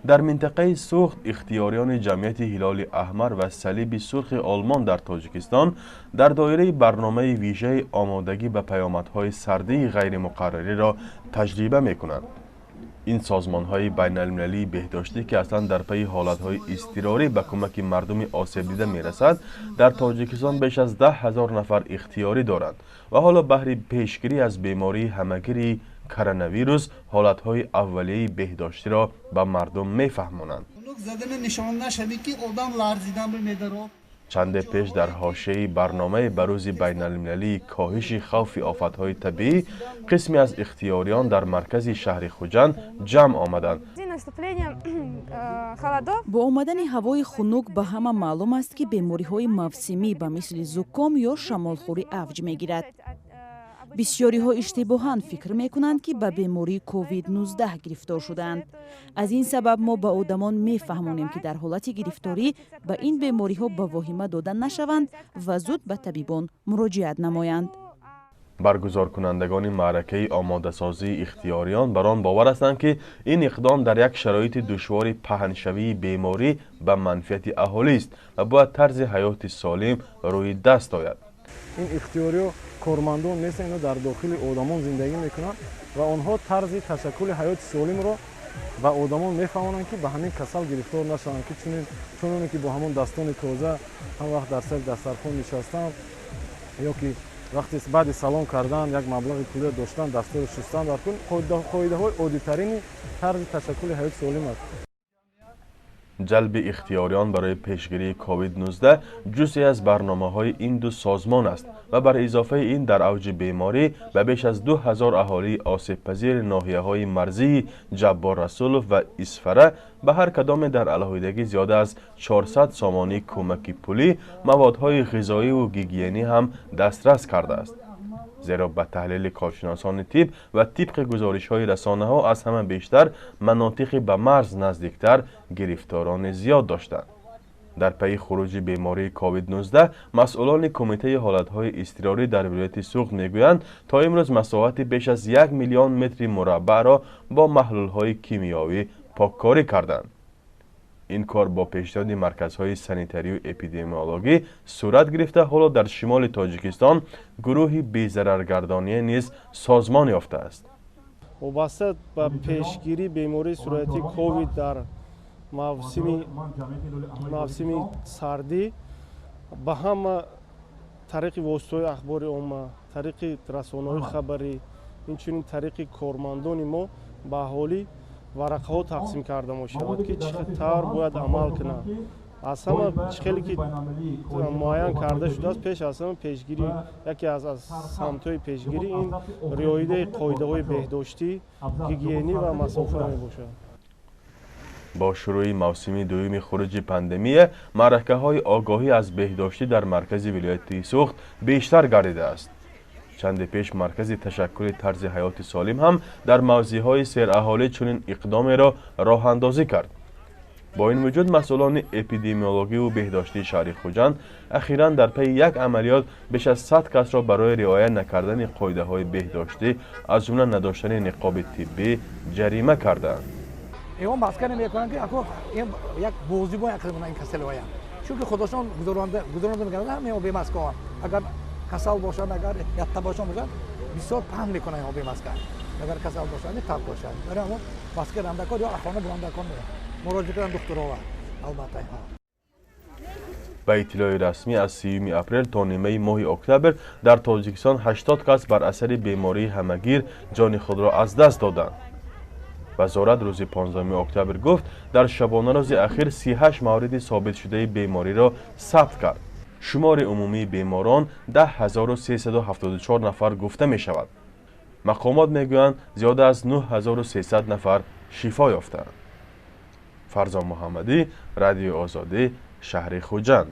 Дар минтақаи Суғд ихтиёриёни ҷамъияти Ҳилоли Аҳмар ва Салиби Сурхи Олмон дар Тоҷикистон дар доираи барномаи вижаи омодагӣ ба паёмадҳои сардии ғайримуқаррариро таҷриба мекунанд. Ин созмонҳои байналмилалии беҳдоштӣ, ки аслан дар пайи ҳолатҳои изтирорӣ ба кӯмаки мардуми осебдида мерасад, дар Тоҷикистон беш аз 10 000 нафар ихтиёрӣ доранд ва ҳоло баҳри пешгирӣ аз бемории ҳамагири коронавирус ҳолатҳои аввалияи беҳдоштиро ба мардум мефаҳмонанд. Чанде пеш дар ҳошияи барномаи ба рӯзи байналмилалии коҳиши хавфи офатҳои табиӣ қисме аз ихтиёриён дар маркази шаҳри Хуҷанд ҷамъ омаданд. Бо омадани ҳавои хунук ба ҳама маълум аст, ки бемориҳои мавсимӣ ба мисли зуком ё шамолхӯрӣ авҷ мегирад. Бисёриҳо иштибоҳан фикр мекунанд, ки ба бемории COVID-19 гирифтор шудаанд. Аз ин сабаб мо ба одамон мефаҳмонем, ки дар ҳолати гирифторӣ ба ин бемориҳо ба воҳима дода нашаванд ва зуд ба табибон муроҷиат намоянд. Баргузоркунандагони маъракаи омодасозии ихтиёриён бар он бовар ҳастанд, ки ин иқдом дар як шароити душвори паҳншавии беморӣ ба манфиати аҳолист ва бояд тарзи ҳаёти солим рӯи даст ояд. Ин ихтиёриё кормандон нестанд, ино дар дохили одамон зиндагӣ мекунанд ва онҳо тарзи ташаккули ҳаёти солимро ба одамон мефаҳмонанд, ки ба ҳамин касал гирифтор нашаванд, ки чуноне ки бо ҳамон дастони тоза ҳам вақт дар сари дастархон нишастан ё ки вақте баъди салом кардан як маблағи пулиро доштан, дастҳоро шустан дар кун, қоидаҳои оддитарини тарзи ташаккули ҳаёти солим аст. Ҷалби ихтиёриён барои пешгирии COVID-19 ҷузъе аз барномаҳои ин ду созмон аст ва бар изофаи ин дар авҷи беморӣ ба беш аз 2000 аҳолии осебпазири ноҳияҳои марзии Ҷаббор Расулов ва Исфара ба ҳар кадоме дар алоҳидагӣ зиёда аз 400 сомонӣ кӯмаки пулӣ, маводҳои ғизоиву гигиенӣ ҳам дастрас кардааст. Зеро ба таҳлили коршиносони тиб ва тибқи гузоришҳои расонаҳо, аз ҳама бештар манотиқи ба марз наздиктар гирифторони зиёд доштанд. Дар пайи хуруҷи бемории COVID-19 масъулони Кумитаи ҳолатҳои изтирорӣ дар вилояти Суғд мегӯянд, то имрӯз масоҳати беш аз 1 миллион метри мураббаъро бо маҳлулҳои кимиёвӣ поккорӣ карданд. Ин кор бо пешниҳоди марказҳои санитарию эпидемиологӣ сурат гирифта, ҳоло дар шимоли Тоҷикистон гурӯҳи безараргардоние низ созмон ёфтааст. Вобаста ба пешгирии бемории сироятии ковид дар мавсими сардӣ ба ҳама тариқи воситаҳои ахбори омма, тариқи расонаҳои хабарӣ, инчунин тариқи кормандони мо ба аҳолӣ варақаҳо тақсим карда мешавад, ки чӣ тавр бояд амал кунанд. Аз ҳама чӣ хеле ки муайян карда шудааст, пеш аз ҳама пешгирӣ, яке аз самтҳои пешгирӣ ин риояи қоидаҳои беҳдоштӣ, гигиенӣ ва масофа мебошад. Бо шурӯи мавсими дуюми хуруҷи пандемия маъракаҳои огоҳӣ аз беҳдоштӣ дар маркази вилояти Суғд бештар гардидааст. Чанде пеш маркази ташаккули тарзи ҳаёти солим ҳам дар мавзеъҳои сераҳолӣ чунин иқдомеро роҳандозӣ кард. Бо ин вуҷуд масъулони эпидемиологиву беҳдоштии шаҳри Хуҷанд ахиран дар пайи як амалиёт беш аз 100 касро барои риоя накардани қоидаҳои беҳдоштӣ, аз ҷумла надоштани ниқоби тиббӣ, ҷарима кардаанд. Инҳо маска намекунанд, ки як бозӣ бояд ин касалиҳоя, чунки худошон гузаронда мекарданд. Ҳама бемаскаон, агар касал бошанд, агар ятта бошанд, бисёр паҳн мекунанд инҳо бемаска. Агар касал бошанд, таб бошанд, барои ҳамон маска рандакор ё хона бурандакор муроҷиат кунанд духтурова, албатта. Ба иттилои расмӣ, аз 30 апрел то нимаи моҳи октябр дар Тоҷикистон 80 кас бар асари бемории ҳамагир ҷони худро аз даст доданд. Вазорат рӯзи 15 октябр гуфт, дар шабонарӯзи ахир 38 мавриди собитшудаи бемориро сабт кард. Шумори умумии беморон 10 374 нафар гуфта мешавад. Мақомот мегӯянд, зиёда аз 9300 нафар шифо ёфтаанд. Фарзон Муҳаммадӣ, Радиои Озодӣ, шаҳри Хуҷанд.